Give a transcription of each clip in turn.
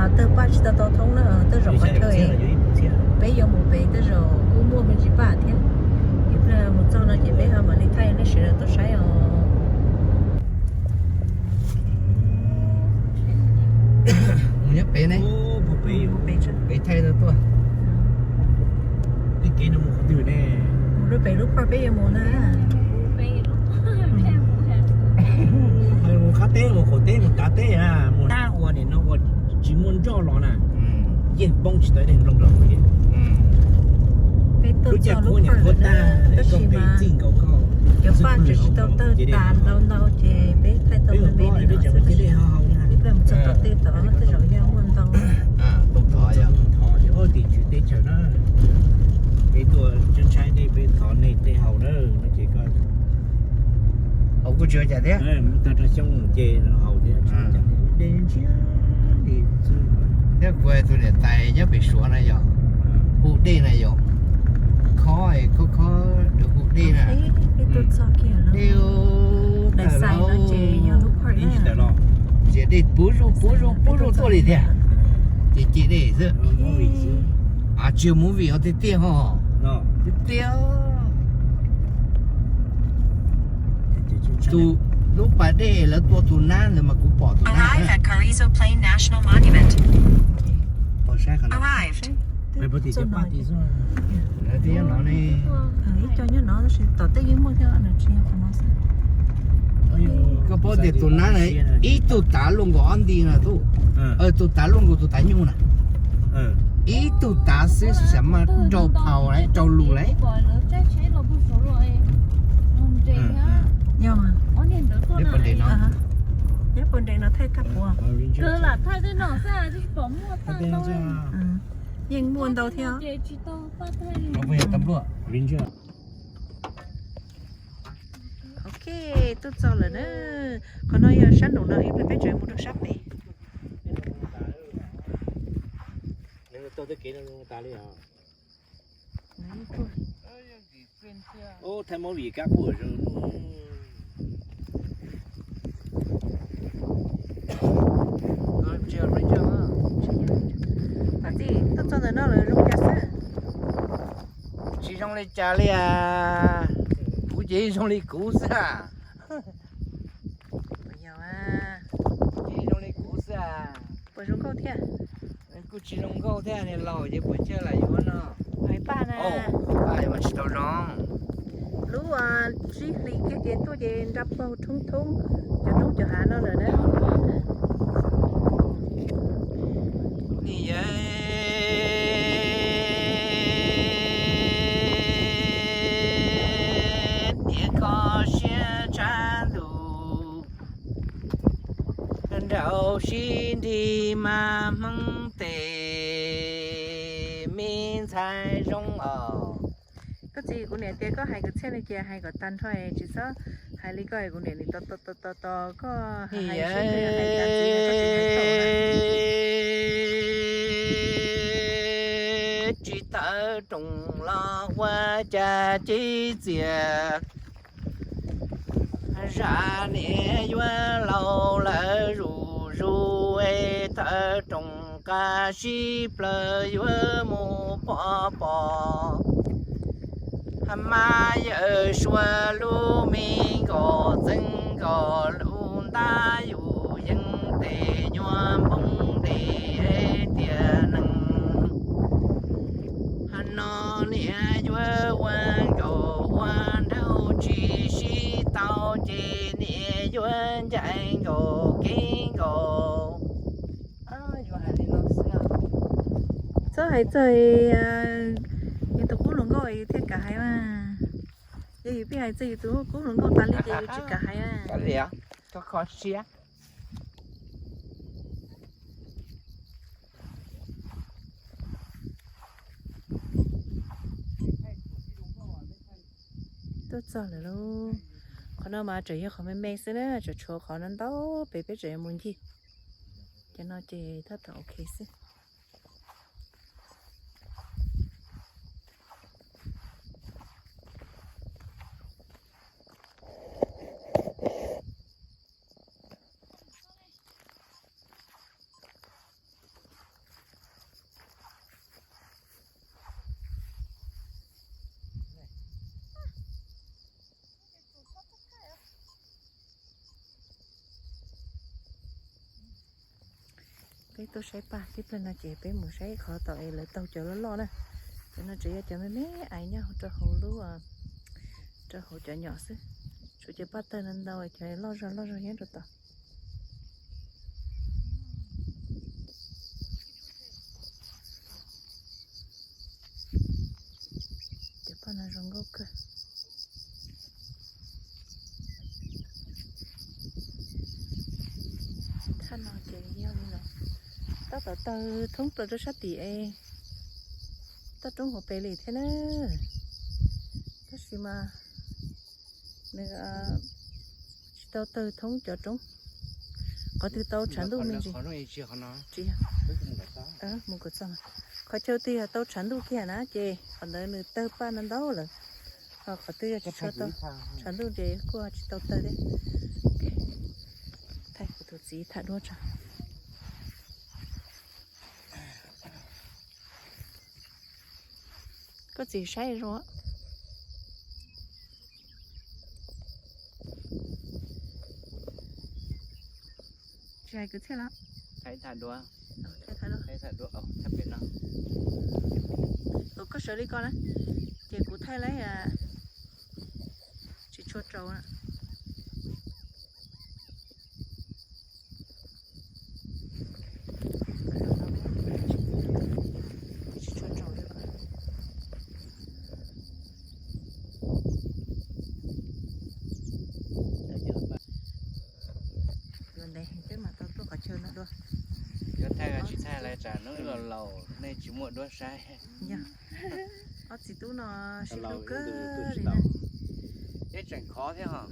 Tawg paj tsis tau tau thoob na, tej zaum qhov chaw peb yuav mus pem tej zaum kuj muaj me ntsis paj thiab. Ib pliag mus txog no ces peb ho mam li thaij nej sawv daws tau saib os. Mus nyob pem ne, pem thaij tau tuaj. Tej kev no mus qhov twg ne? Mus rau pem lub paj peb yuav mus na. Mus qab teb, mus qaum teb, mus tav teb na, mus tag ua nim no ua tsis muaj nroj los na, yeej poob tsis tau ib daim nplooj los thiab. Peb tuaj txog lub paj tag, tab sis mas cov paj tseem tsis tau tawg tas ntau ntau ces peb thaij tau me me li no xwb, tab sis ib pliag mus txog tom tej tod tej zaum yeej muaj ntau. Tim tswv teb chaws na, peb tuaj ntshai ntshai dej peb thov nej tej haus na, no ces koj haus kuj tsis ua cas thiab. Tag rau xyoob ces haus thiab, dej ntshiab li xwb. Thiab kuv tus niam tais nyob pem Suav na yog hu dej na yog, khob khob khob hu dej na. Dej tawm los, tsis tawm los, txias dej puv zuj puv zuj puv zuj tuaj li thiab. Ces cem dej xwb. Tsis yog movie os, tiag tiag ho. Tiag tiag. Tus lub pas dej lawv tua tus nab ntawd mas kuv pom tus nab. Pom saib qhov no. Lawv twb nyob no ne. Ib co nyob no tab sis tom tej yeej muaj thiab, tsis yog qhov no xwb. Koj paub tias tus nab ib tug tav luaj nkaus ob nti na tub, tus tav luaj nkaus tus tav nyuj na, ib tug tav xwb xav mas rau phau lawm, rau lus lawm. Nyob puag nrem no, nyob puag nrem no thaij kab puas? Yeej muaj ntau thiab. Ok, tuaj txog lawm na. Qhov no yog sab nraum no, ib pliag peb tseem mus rau sab pem. Thaij movie kab quaj zoo. Txiv, tuaj txog ntawm no lawm zoo cas xwb? Tsis zoo li cas li as. Kuv ces zoo li kuv xwb a. Yog, ces zoo li kuv xwb a. Puas zoo nkauj thiab? Kuj tsis zoo nkauj thiab, niag laus ces puas ntshaw lam yuav no. Hais paj na. Paj mas tsis tau zoo. Lub tsib hlis kiag ces tuaj ces nra paug thoob thoob cov roob cov hav no lawm na. Niam yawm, niam kho siab tshaj ntuj, nraum sib nrig mas Hmoob tes me ntxhais zoo os. Koj txiv, kuv niam tias koj hais kwv txhiaj no ces hais kom tag nrho, tsis txhob hais li koj, kuv niam nws tos tos tos tos koj hais seb koj yuav hais cas txiv, koj txiv hais tau na. Tsis tawv roos los ua cas cis txias, zaj niam yuav laus lawm zuj zus, tawv roos qab sib plawg yuav mus pov pom. Mas yawm suav lub me nkauj txeeb nkaus lub ntab yus yeej tes nyuag npoob ntes tias neeg. No niam yuav ua nkaus ua nraug tsis sib tau ces niam yuav ncaim nkaus kev nkaus. Txhob hais txog yus tus qub hluas nkauj yus thiaj kam hais mas. Yog yus pheej hais txog yus tus qub hluas nkauj tas li ces yus tsis kam hais. Kho siab. Tuaj txog lawm lauj. Qhov no mas tseem yog qhov me me xwb na, tseem tshuav qhov no ntau pem peb tseem yuav mus ncig. Cov no ces tab tom ok xwb. Peb tuaj saib paj tib pliag no ces peb mus saib qhov tom es lawv taug cov loj loj na. Cov no tseem yog cov me me ais nyob rau hauv lub, rau hauv cov nyom xwb. Tshuav cov paj tawg no ntau, cov loj zog loj zog nyob rau tod. Cov paj no zoo nkauj kawg. Thaj no ces yog li lawm, tab tom tawg thoob plaws rau sab tim es toj roob hauv pes li thiab na. Tab sis mas nws tsis tau tawg thoob cov roob. Qhov twg tau tshav ntuj me ntsis, tsis yog, mus kom txog. Qhov chaw twg yog tau tshav ntuj kiag na ces qhov ntawd nws tawg paj no ntau lawm. Ho qhov twg yog tsis tshua tau tshav ntuj ces kuj tsis tau tawg thiab. Thaij kuv tus txiv tham duab tso. Koj txiv saib zoo. Tsis hais kwv txhiaj los? Thaij tham duab. Thaij tham duab, thaij pem no. Koj sawv li ko na, ces kuv thaij lawm, tsis tshua tsaus. Yuav ntev heev peb mam tau tuaj qhov chaw no dua. Yuav thaij los tsis thaij, lawv tsam hnub laus laus nej tsis muaj duab saib. Yog, ob txiv tub no sib hlub kawg li na. Tseem khov thiab os.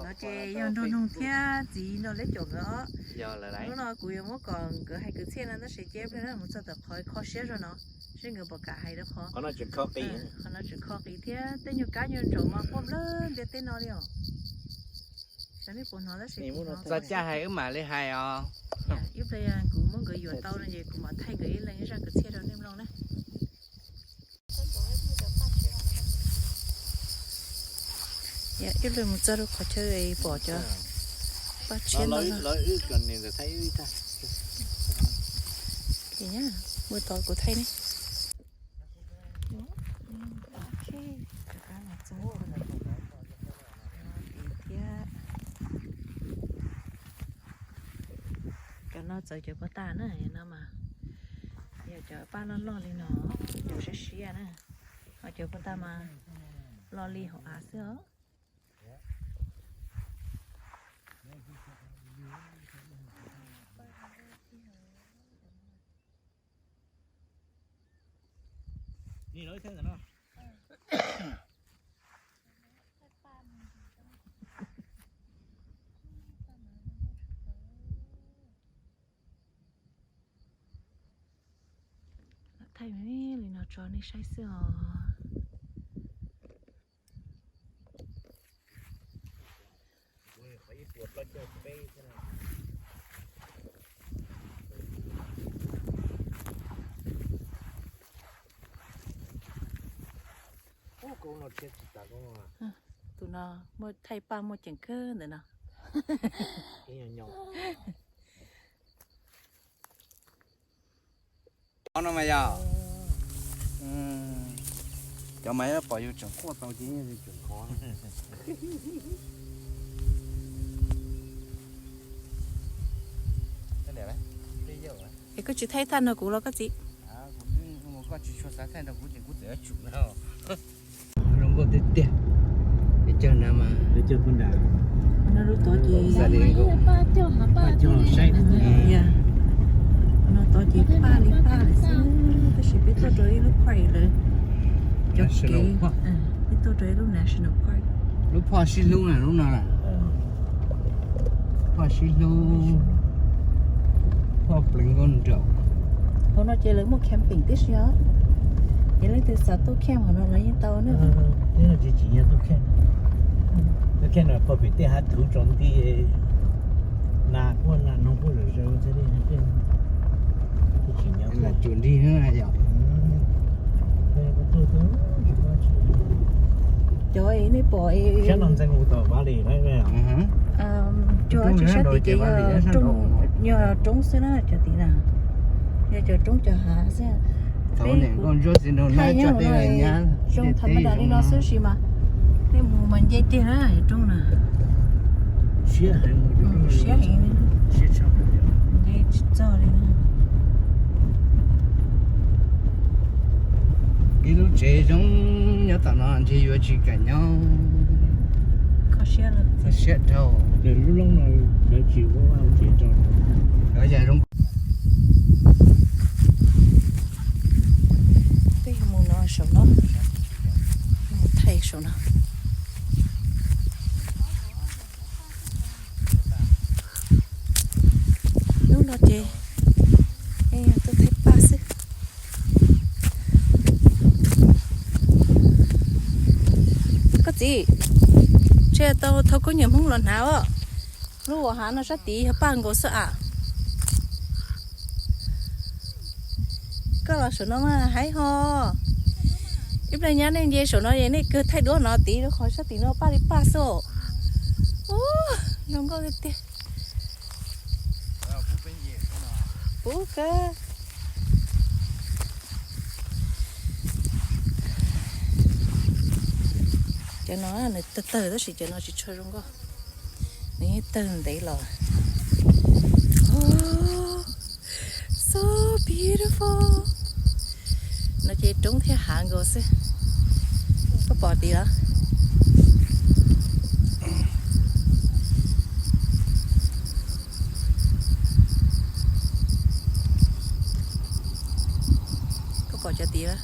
No ces yog nraug noog thiab txiv nraug leb caum nkawd os. Hnub no kuv yuav muab kom nkawd hais kwv txhiaj no tab sis cia ib pliag mus txog tom qhov kho siab zog no, seb nkawd puas kam hais rau qhov. Qhov no tseem kho qis thiab, tej nyuag kab nyuag ntsaum mas quaj nplawg ntiaj teb no li os. Xyov nej puas hnov tab sis kuv hnov. Txog caij hais wb mam li hais os. Ib pliag kuv muab nkawd yuav tau no ces kuv mam thaij nkawd ib leeg ib zaj kwv txhiaj rau nej mloog na. Ib pliag mus txog rau qhov chaw pom cov paj tshiab no. Mus tod kuv thaij ne. Thiab cov no txawv cov puag ta na, no mas yog cov paj loj loj li no, cov siab siab na, ho cov puag ta mas lo li hauv av xwb os. Thaij li no tso nej saib xwb os. Tus no muaj thaij paj muaj ceem kawg ntawm no. Qhov no mas yog, cov mas pom yus tseem quaj tau ces yus tseem khov. Es koj tsis thaij thaj no kuv los koj txiv? Koj tsis tshua xav thaij rau kuv ces kuv txawm yuav tsum no. Zoo nkauj tiag tiag. Peb caug na mas. Peb caug puag nrad. No lub tod ces paj caug saib. No tod ces paj li paj lawm xwb, tab sis peb tuaj rau ib lub park lawm. Cov kev, peb tuaj rau ib lub national park. Lub phoj sib hlub na lub no lawm. Phoj sib hlub, phoj pleev nkauj nraug. Hauv no ces lawv muaj camping tib si os. Ces leej twg xav tuaj camp hauv no los yeej tau na. Tsis tsim nyog tuaj camp. Tuaj camp no pom pem tej hav thuv tsaus nti, nas quaj nas noog quaj zom zaws thiaj li tsis tsim nyog. Tsuas nrig na yom. Cov nej pom sab no ntxeev mus tom Valley na. Cov tsis sab tid ces yog rooj, Yog roob xwb na cov tim na, yog cov roob cov hav xwb. Thaum niam nkauj ntsuab txiv nraug na tsa tej nyab zoo thaum ma da li no xwb sis mas nej mus mas nce tiag na roob na. Siab heev, siab heev, nce tsis txog li. Ib lub tsev zoo nyob tom no ntshe yuav tsis kam nyob. Kho siab dhau. Lub loob no lawv tsis ua tsev rau. Peb mus no saum no, mus thaij saum no. Hnub no ces tuaj thaij paj xwb. Koj txiv, ntshe tau thauj koob nyiam Hmoob los hnav os. Lub hav no sab tid yog paj nkaus xwb as. Koj los saum no mas haib ho. Ib pliag nyab nej nce saum no es nej kawg thaij duab no tid rau qhov sab tim no paj li paj xwb os. Ub, zoo nkauj tiag tiag. Puv kawg. Cov no nws tawg tawg tab sis cov no tsis tshua zoo nkauj. Nws yeej tawg ntev los. Oh, so beautiful. No ces roob thiab hav nkaus xwb. Koj pom tid los? Koj pom cov tid los?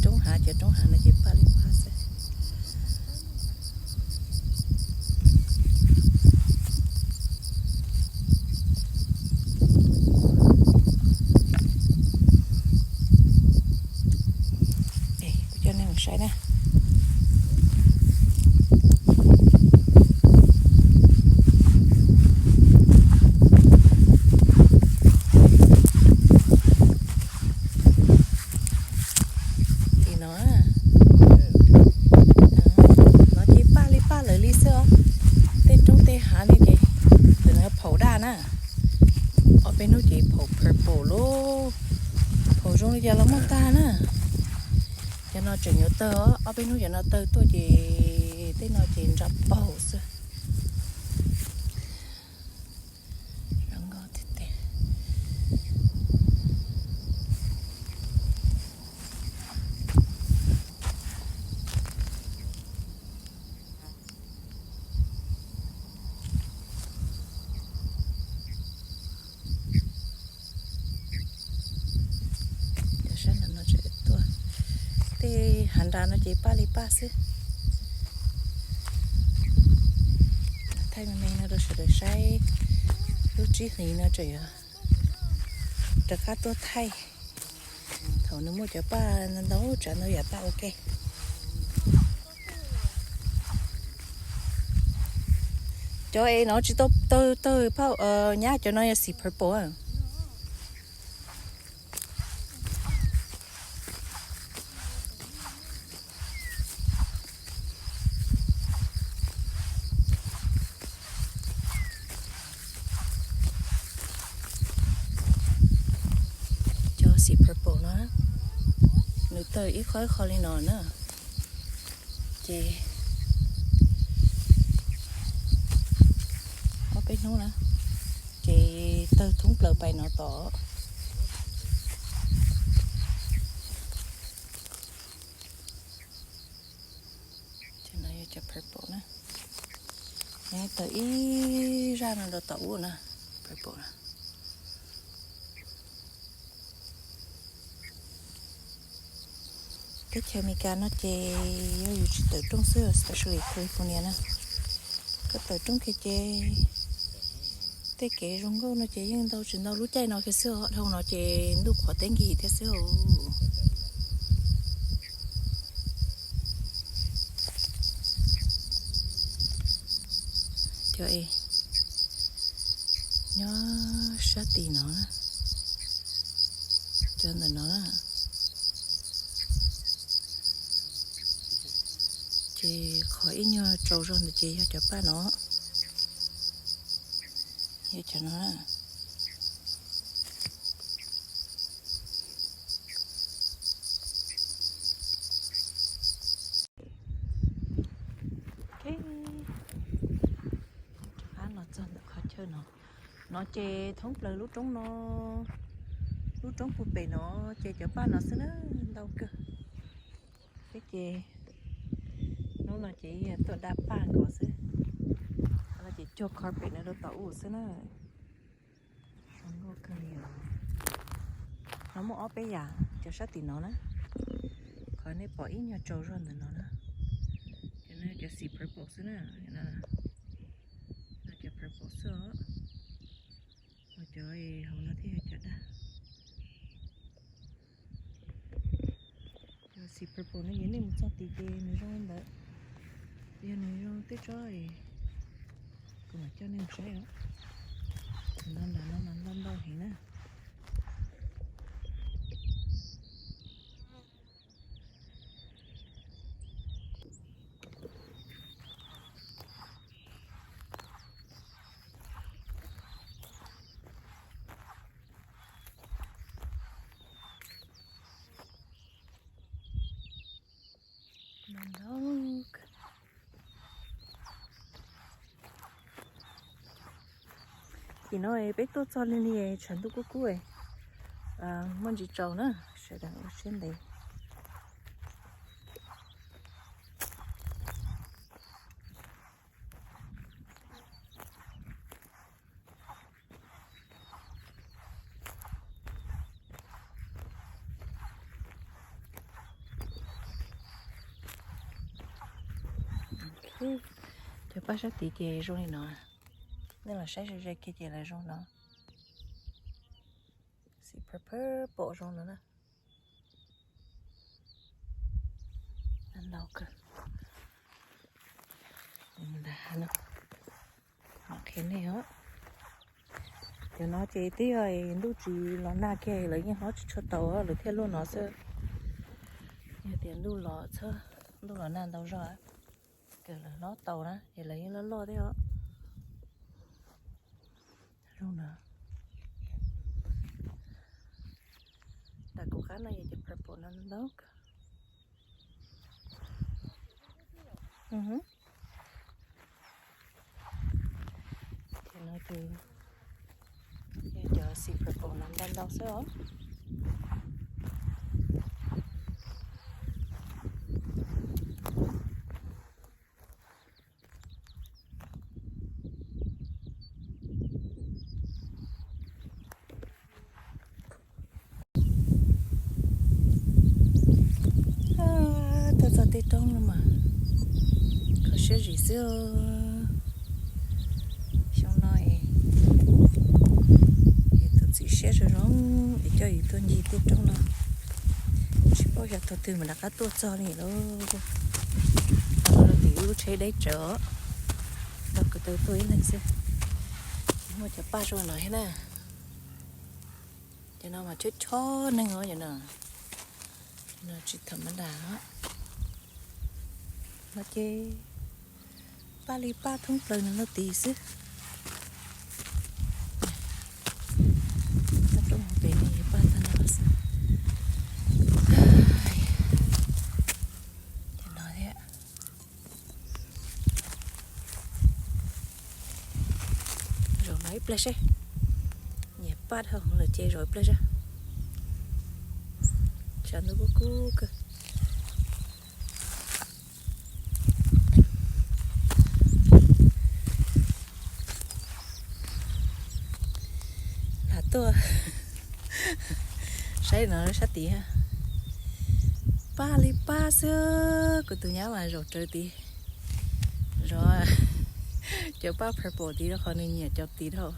Roob hav ces roob hav no ces paj li paj xwb. Kuv coj nej mus saib na. Tim no, no ces paj li paj lawv li xwb os. Tej roob tej hav li ces, tus no phaum daj na. Ob peb hnub ces phaum purple lawm. Phaum zoo li cas los muaj tag na. Cov no tseem yuav tawg os, ob peb hnub cov no tawg tuaj ces tej no ces ntsa paug xwb. Cov sab nram no tseem tuaj. Tej hav nrad no ces paj li paj xwb. Thaij me me no rau sawv daws saib. Lub tsib hlis no tseem yuav rov qab tuaj thaij. Thaum nws muaj cov paj ntau ntau tsav ntau yam paj ua ke. Cov es no tsis tau tawg, tawg phauj, nyab, cov no yog xim purple. Cov xim purple no, nws tawg ib qho ib qho li no na. Ces ob peb hnub na, ces tawg thoob plaws pais no tod. Cov no yog cov purple na. Tawg ib zaj no rau tom ub na, purple na. Teb chaws Amelikas no ces yog yus tsis tawm rooj xwb, especially California na, koj tawm rooj kiag ces tej kev zoo nkauj no ces yeej ntau tsis ntau lub caij no kiag xwb os, dhau no ces ntuj qhuav teb nkig thiab xwb os. Cov es nyob sab tim no, cov ntawm no, Ces qhov ib nyuag tsaus zog ntawd ces yog cov paj no, yog cov no. Rov qab los txog ntawm qhov chaw no, no ces thoob plaws lub roob no, lub roob puag pem no ces cov paj no xwb na, ntau kawg. Thiab ces hnub no ces tuaj da paj nkaus xwb, no ces cog carpet no rau tom ub xwb na. Zoo nkauj kawg li os. No muaj ob peb yam, cov sab tim no na, qhov nej pom ib nyuag tsaus zog ntawm no na, cov no cov xim purple xwb na, no cov purple xwb os. Ho cov hauv no thiaj yog cov daj. Cov xim purple no ces nej mus txog tid ces nws zoo li ntawd. Yog nws zoo tej tsob, kuv mam coj nej mus saib os. Cov no ntawm no mas ntau ntau heev na. Tim no peb tuaj txog li li tshav ntuj kub kub, muaj ntsis tsaus na, sawv daws ua siab ntev. Cov paj sab tid ces zoo li no, nej los saib ze ze kiag ces lawv zoo no. Xim purple zoo no na. Ntau kawg. Qhia nej os, cov no ces twb yog ntuj tsis los nag kiag lawv yeej hlob tsis tshua tau lawv thiaj luaj no xwb. Yog tias ntuj los, ntuj los nag ntau zog, lawv hlob tau na ces lawv yeej loj loj thiab os. Zoo na. Tam kuv qab no yog cov purple no ntau kawg. Ces no ces yog cov xim purple no ntau ntau xwb os. Tuaj txog tej roob no mas kho siab zim xwb. Xyoo no es tus txiv siab zoo zoo es coj yus tuaj ncig tej roob no, tsis paub xyov thaum twg mas rov qab tuaj txog li lauj. Tim ub lub tsheb deb tsawv os, nrog kuv tau tuaj ib leeg xwb. Muaj cov paj zoo no thiab na. Cov no mas chob chob neeg os, cov no, no tsis tham ma das. No ces paj li paj thoob plaws nws no tid xwb. Roob pem no yog paj tag no xwb. Cov no thiab. Zaum no ib pliag seb, nyiam paj dhau lawm ces zaum ib pliag seb. Tshav ntuj kub kub kawg. Lam tuaj saib no sab tid, paj li paj xwb. Kuv tus nyab mas zaum raws tid, zov cov paj purple tid rau qhov nws nyiam cov tid dhau.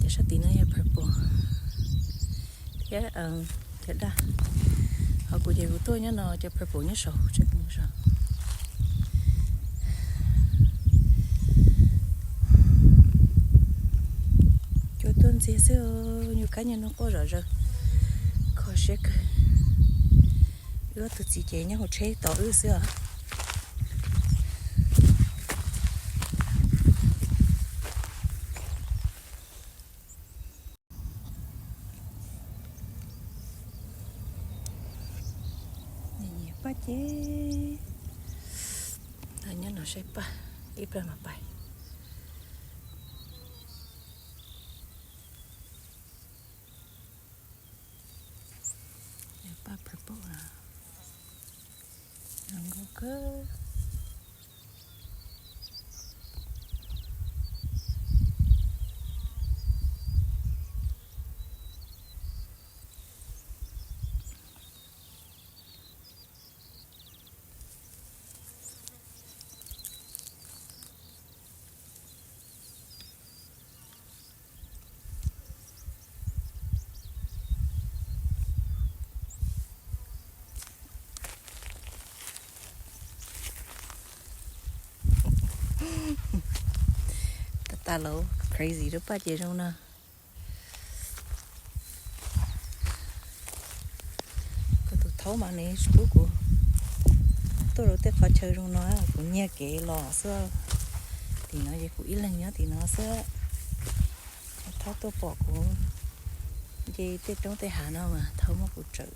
Cov sab tid no yog purple thiab cov daj. Ho kuv ces kuv tuaj nyob no cov purple nyob saum tsev mus saum. Cua tuaj ntxiag xwb, nyuag kab nyuag noj quaj zom zaws, kho siab kawg. Wb ob tug txiv ces nyob hauv tsheb tos wb xwb os. Nyiam nyiam paj ces, nyob no saib paj, ib pliag mam pais. Paj purple, zoo nkauj kawg. Tas tas los crazy rau paj ces zoo no. Kuv tus thaub mas nws tsis pub kuv tuaj rau tej qhov chaw zoo no, kuv nyiag kev los xwb. Tim no ces kuv ib leeg nyob tim no xwb. Thaub tuaj pom kuv nce tej roob tej hav no mas thaub muab kuv tsawm.